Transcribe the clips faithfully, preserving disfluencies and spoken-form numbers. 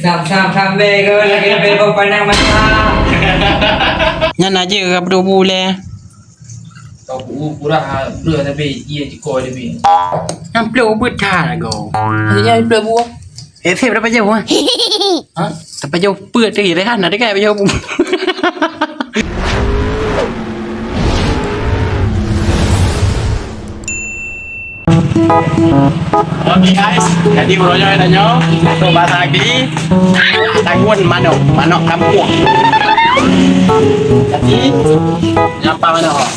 Sam, sam, sampai kau lagi lebih kau pandang mata. Nyan aja ka peuduek bu lé. Kau bu kurang, ha, breuh tapi dia jiko lebih. Nyan peuduek bu that kau. Maksudnya peuduek bu? Eh, sip dapat jauh, ha? Ha? Dapat jauh peuet tadi, Rehan, ada kan dapat jauh bu? Oke guys, jadi uroe nyoe tanyoe untuk bahasa Agli, tangguen manok, manok kampung. Jadi, nyapa manok.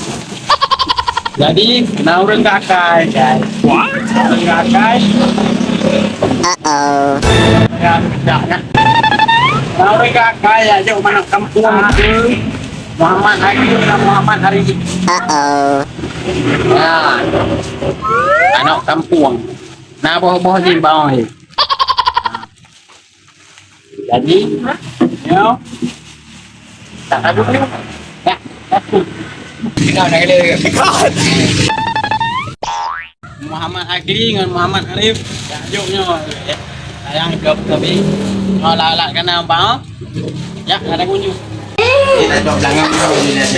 Jadi, na ureueng geuakai, guys. Na ureueng geuakai. Uh-oh. Ya, tidak, ya. Na ureueng geuakai, ya, jok manok kampung. Muhammad Hakim dan Muhammad Arif. Uh-oh. Ya. Anak kampung. Nah, boh-boh jih bawang ni. Jadi, yo. Tak tahu ni. Ya, satu. Kita nak kena. Muhammad Agli ngon Muhammad Arif, jak jok nyoe, ya. Sayang jaweueb kami. Nyoe lalat kana bang. Ya, ada kunjung. Kita jok belakang dulu ni dah.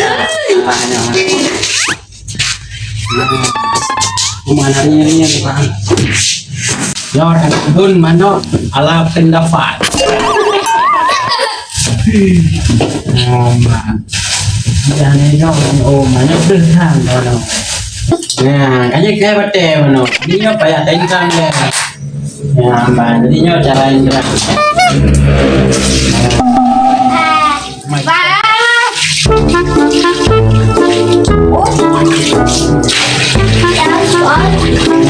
Rumah nari ni, Bang. Nyoe ada kebun manok ala pendapat. Oh, Bang. Dah ni, oh, manok dah, Bang. Nah, kan dia kaya batèe manok. Ni nyoe payah tengkang dia. Nah, bah, jadi nyoe cara indra.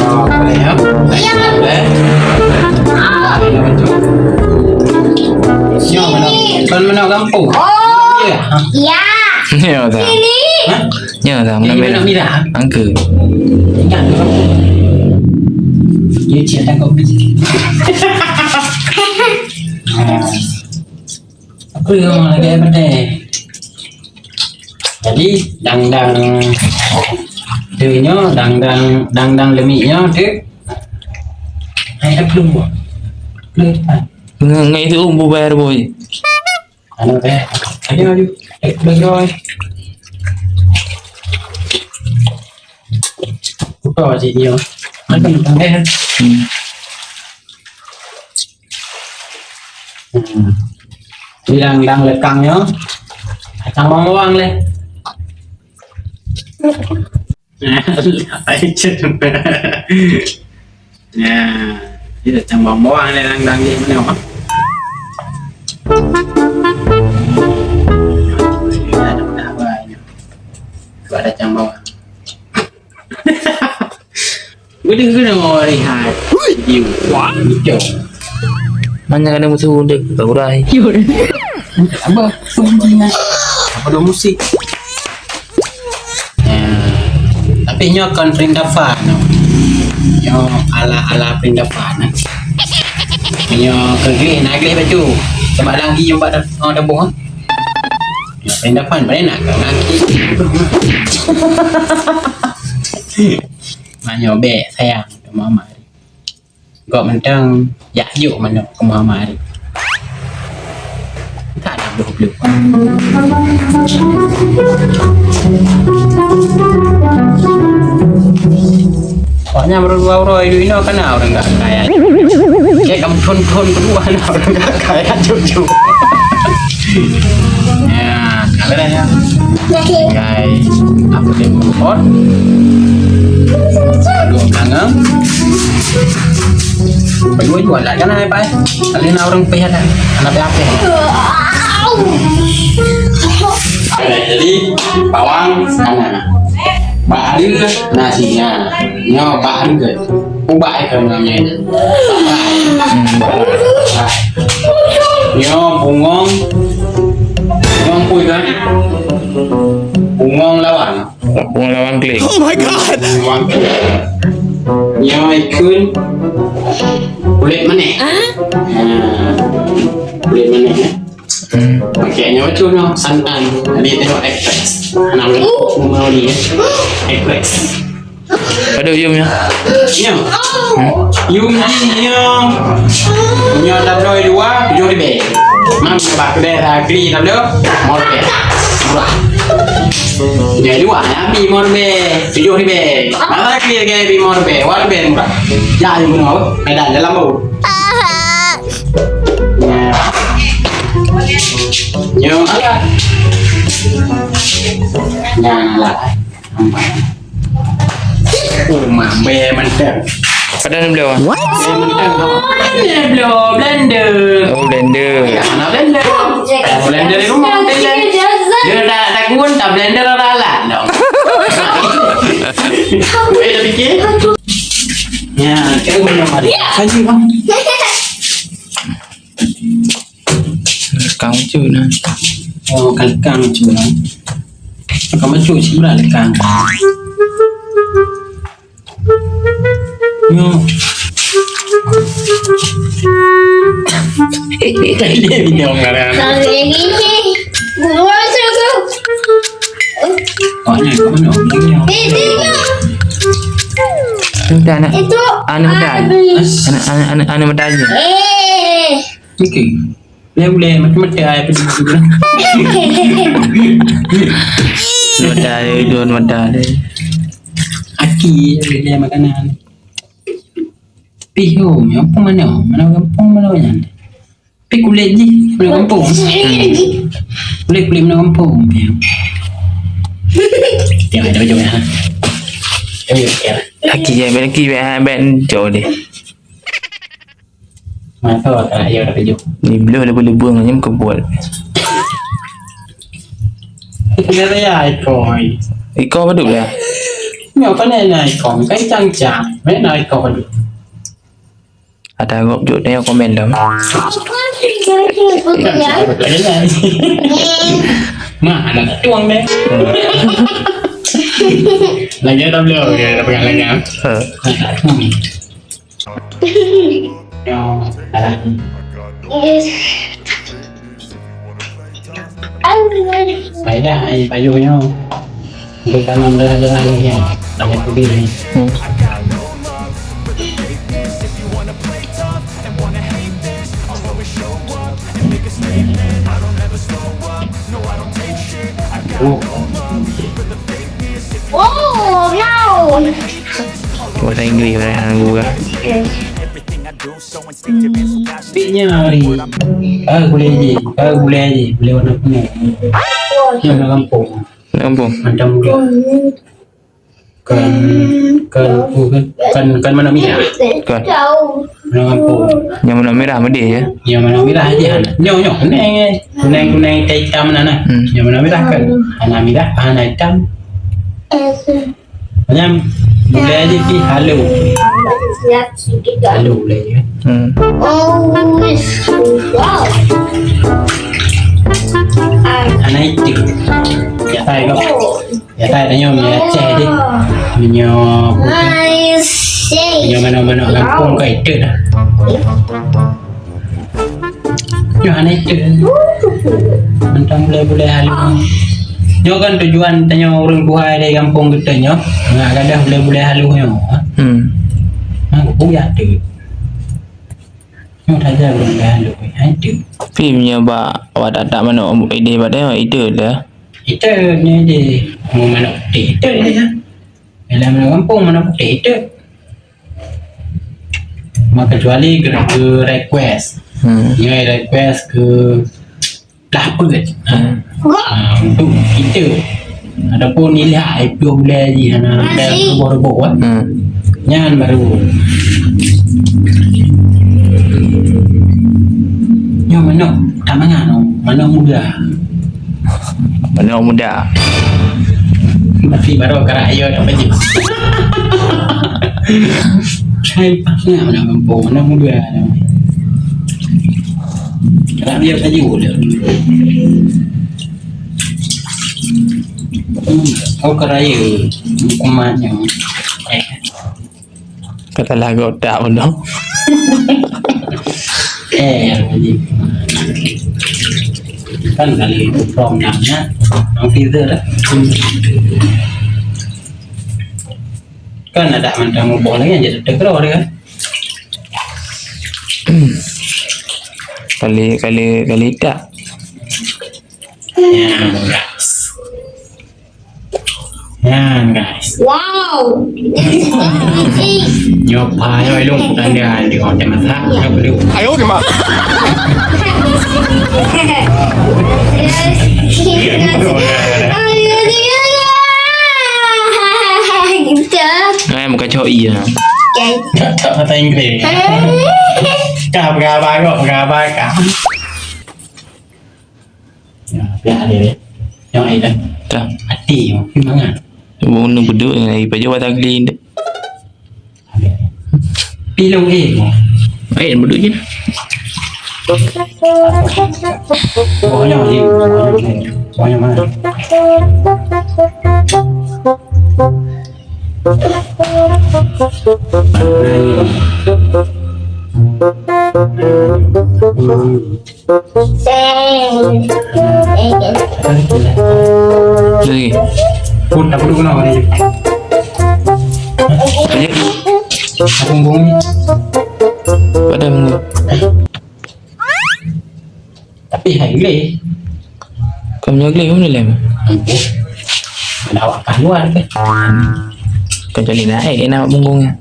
Oh, boleh ya? Boleh. Nyoe manok. Kon manok gampông. Oh. Iya. Iya. Nyoe dah. Hah? Nyoe dah, ini manok merah. Angka. Ingat tu. Dia cerita kopi. Apa yang orang lagi apa teh? Jadi, dang-dang tu nyoe, dang-dang, dang-dang leumiek nyoe tu. Hai, dah peuluh. Peuluh depan. Ngai, ngai tu, um, bubar, boy. Anu teh, ayo, ayo. Eh, udah, bro. Buka cik dia. Macam mana, eh? Hmm. Hmm. Hilang dang lekang nyo. Kacang bawang leh. Nah, dia macam bawang-bawang dia dang-dang dia mana, ha? Ada dah, wah, ini. Tu ada kacang bawang. Boleh kena mau lihat. Hui. Video. Wah. Video. Mana ada musuh dia, tak urai. Apa? Apa kuncinya? Apa dua musik? Nah, tapi nyoe kon perindapan, no. Nyoe ala-ala perindapan, nah. Nyoe keu gleh, na gleh baju. Coba lagi nyoe bak dah, oh, dah boh, ha? Nyoe perindapan, boleh nak? Nak. Mak nyoe bèk sayang, mama. Gop mantong jak juk manok keu Muhammad Arif. Ka na dua puluh. Pokoknya baru dua uroe hidup inoe kana ureueng gak kaya. Cek kamu thon-thon kedua na ureueng gak kaya jujur. Ya, kalau dah ya. Guys, aku tengok pot. Dua kangen. Berdua jual lah, jangan apa-apa. Kali na ureueng pih ada. Anak P H P. Jadi, bawang sana. Bak hareuh nasinya. Nyoe bak hareuh. Ubak itu namanya. Nyoe bungong. Bungong pui kan? Bungong lawang. Bungong lawang kling. Oh my God. Bungong kling. Nyoe ikun. Kulit manéh. Hah? Nah, kulit manéh, ya. Hmm. Pakai nyoe tu, no, santan. Tadi tengok Express. Anak muda mau ni, ya. Express. Padub yum nyoe? Nyoe. Hmm? Yum jih nyoe. Nyoe tabloe dua, tujoh ribèe. Mam, bak keudè Agri tabloe, lima ribèe. Murah. Nyoe dua, nyan bi lima ribèe, tujoh ribèe. Bak Agri lagèe bi lima ribèe, dua ribèe murah. Jak, yum nyoe, medan dalam bau. Nyan. Nyoe alat. Nyan alat. Oh, mambe mantap. Padahai belum. What? Belum, blender. Oh, blender. Ya, mana blender? Kalau blender di rumah, blender. Dia tak, tak guna, tak blender, orang alat dong. Eh, dah fikir? Ya, kau guna mari. Kaji, bang. Lekang macam mana? Oh, kan lekang macam mana? Lekang macam mana lekang? Nyo. Dia minum sekarang. Hari ini, gua suka. Oh, ni, kau mana? Ini. Itu anak, itu anak muda. Anak, anak, anak, anak muda aja. Eh. Okey. Boleh, boleh. Mata-mata ai pergi dulu. Mata ai, dua mata ai. Aki, boleh makanan. Pih, oh, nyoe pun mana? Mana kampung, mana banyak? Pih kulit jih, mana kampung? Hmm. Kulit, kulit mana kampung? Ya. Tengok, tengok, tengok. Tengok, tengok. Aki, ya, aki, ya, ben, jauh deh. Masa tak ya dah tujuh. Ni belum ada boleh buang, hanya muka buat. Kita ya ikoi. Ikoi apa tu lah? Ni apa ni nak ikoi? Kan cang-cang. Mana nak ikoi apa tu? Ada gop juk tanya komen dah. Mak, anak tuang deh. Lagi ada belum? Dia dah pegang lagi. Ha. Yes. Baiklah, ai payu nyoe. Untuk tanam dah, dah, dah, dah, dah. Dah kubi ni. Hmm. Oh. Oh, no. Bahasa Inggris, bahasa Inggris. Pik nya hari. Ah, boleh je. Ah, boleh je. Boleh warna kuning. Yang dalam kampung. Dalam kampung. Macam dia. Kan, kan, oh, kan, kan, kan mana merah? Kan. Mana kampung? Yang mana merah medih ya? Yang mana merah aja. Nyo, nyo, kuning, kuning, kuning, hitam mana nah? Hmm. Yang mana merah kan? Hana merah, hana hitam. Macam boleh aja pi halo. Halo boleh ya. Hmm. Oh, wow. Hana itu. Ya, saya kok. Ya, saya tanya orang Aceh deh. Punya, punya mana-mana kampung kau itu dah. Nyoe hana itu. Mantong bulèe-bulèe halus. Nyoe kan tujuan tanyoe ureueng tuha di gampông geutanyoe. Nggak gadoh bulèe-bulèe halus nyoe. Hmm. Nah, geupeugah tu. Nyoe saja bulèe-bulèe halus. Ha, itu. Tapi meunyoe bak awak tak-tak manok idéh bak tanyoe, itu dah. Itu nyoe idéh. Mau manok putih, itu idéh. Dalam gampông manok putih, itu. Maka kecuali keu, keu request. Hmm. Nyoe request keu lah peuet. Hmm. Ah, untuk kita. Ataupun ilak itu boleh ji hana ada reboh-reboh, kan? Hmm. Nyan baru. Nyoe manok tak mangan, manok muda. Manok muda. Tapi baru karak ayo tak baju. Hai, mana, mana kampung, mana muda. Karak dia baju dia. Hmm, kau keraya hukumannya. Eh. Kata lagu tak pun dong. Eh, yang ni. Kan kali itu prom namanya, Nang Fizer dah. Kan ada mantong muboh lagi yang jadi teukeurah dia. Kali, kali, kali tak. Nyan, guys. Nyan, guys. Wow. Nyoe pha, nyoe ilong bukan dia, dia orang tengah masak, nyoe belum. Ayo, dia mah. Nah, muka cok iya. Oke. Tak, tak bahasa Inggris. Kah, peugah apa kau? Peugah apa kah? Ya, pihak dia, dia. Yang lain dah. Dah. Hati yang, di mana? Mau nunggu duduk, yang lain, pakai jawatan clean. Pilong eh. Eh, duduk je. Bawahnya, Haji. Bawahnya mana? Lagi. Pun tak perlu kenapa ni. Banyak. Punggung ni. Pada minggu. Tapi hai gleh. Kau punya gleh mana lem? Ampun. Ada awak keluar ke? Kau jadi naik kena awak punggungnya.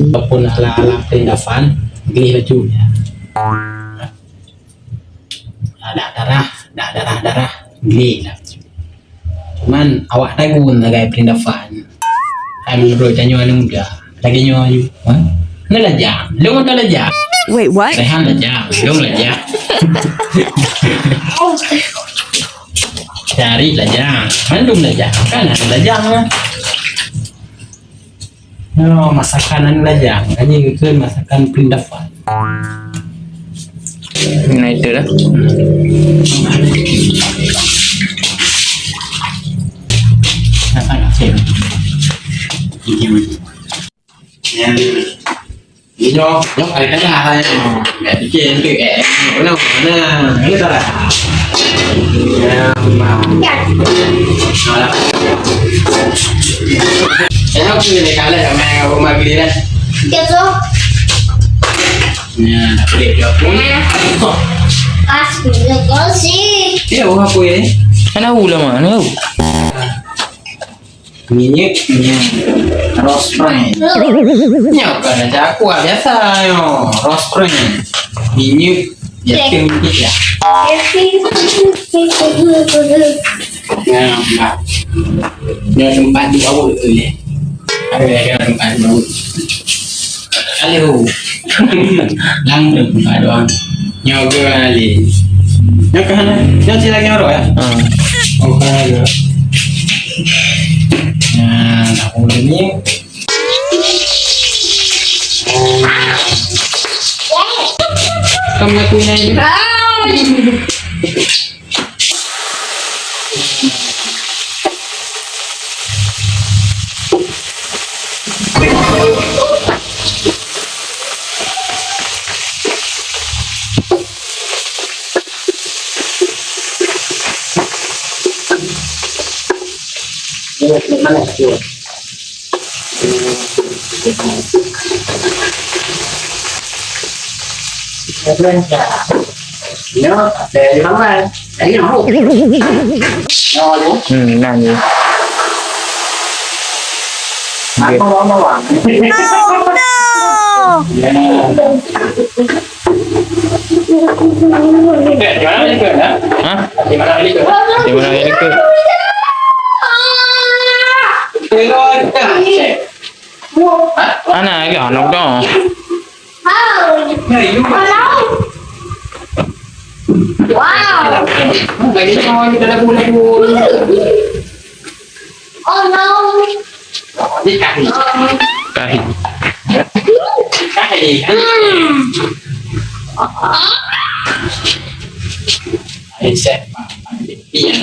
Ataupun ala-ala kehilapan, gleh laju ya. Dak darah, dak darah-darah, gleh laju. Cuman awak tagun sagai peurindafan. Hai meunurot tanyoe aneuk muda. Lagèe nyoe aju. Ha? Hana lajang. Lôn hana lajang. Wait, what? Rehan lajang. Lôn lajang. Cari lajang. Mandum lajang. Kan hana lajang lah. Oh, masakan anu lajang. Tadi keu masakan peurindafan. Nah, itu dah. Masakan Aceh. Ya. Ini nyoe, nyoe ada tengah saya. Nggak bikin tu, eh. Mana, mana? Ini salah. Ya, maaf. Salah. Saya pun ni kalah sama rumah giliran. Dia tu. Ya, tak boleh dia pun. Pas dulu kau sih. Dia orang apa ni? Kan tahu lah mana tahu. Minyeuk, minyeuk Rose Brand. Nyoe bukan macam aku ah, biasa nyoe. Rose Brand. Minyeuk jatuh minyeuk ya. Nyoe tempat, nyoe tempat di bawah tu ya. Ada ya, ada tempat di bawah. Halo. Langsung Pak Doang. Nyoe ke Ali. Nyoe ke mana? Nyoe si lagi orang ya? Ha. Oh, ke mana? Nah, aku ni. Kamu aku ni. Hmm, nah, ya. Oh, no! Hah? Di mana itu? Ana lagi anak dah. Wow. Oh no. Ini kaki. Kaki. Kaki. Hmm. Ayo, set. Iya.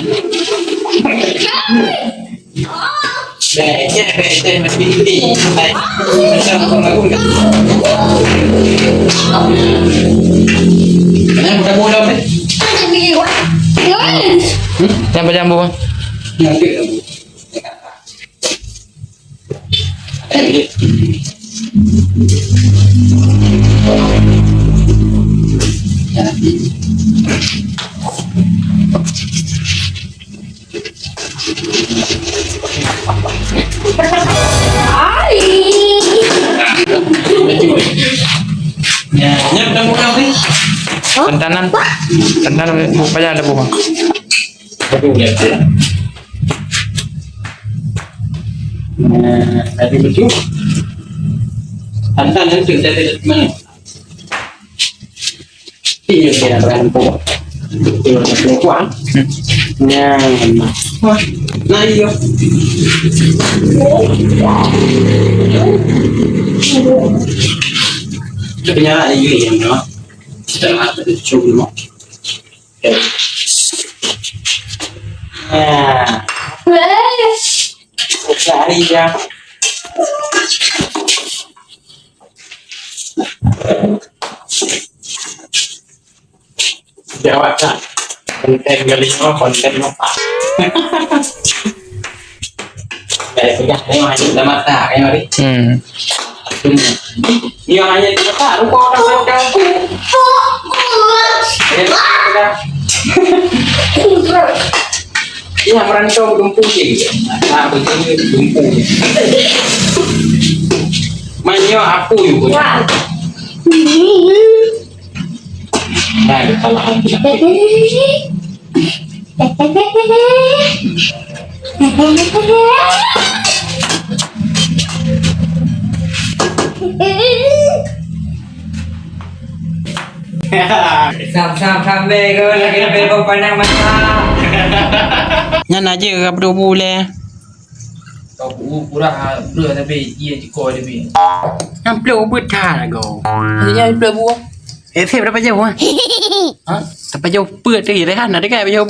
Set. Nyang pajan bu? Tantangan, tantangan bu pajan ada bu? Nah, tadi betul. Tantangan tu dari mana? Iya, dia nak berani pun. Dia nak berani pun. Nah, wah, nah, iya. Tapi nyala lagi yang mana? Kita nak ada cuba. Nah. Lari ya. Jawab tak? Konten kali ini, konten apa? Eh, pegang, tengok aja, dah masak, kan, Mari? Hmm. Iya, hanya di mata, rupa orang berada. Iya, merantau lumpuh je. Nah, begini lumpuh je. Manya apa you punya? Nah, kesalahan. Sam, sam, sampai ke lagi lebih pandang mata. Nyan aja rap dua bulan. Kau bu pura, pura tapi iya jiko tapi. Nyang plôk beuthat lagoe. Maksudnya plôk bu? Eh, Feb dapat jauh ah. Ha? Dapat jauh peuet tadi, Rehan ada kan jauh.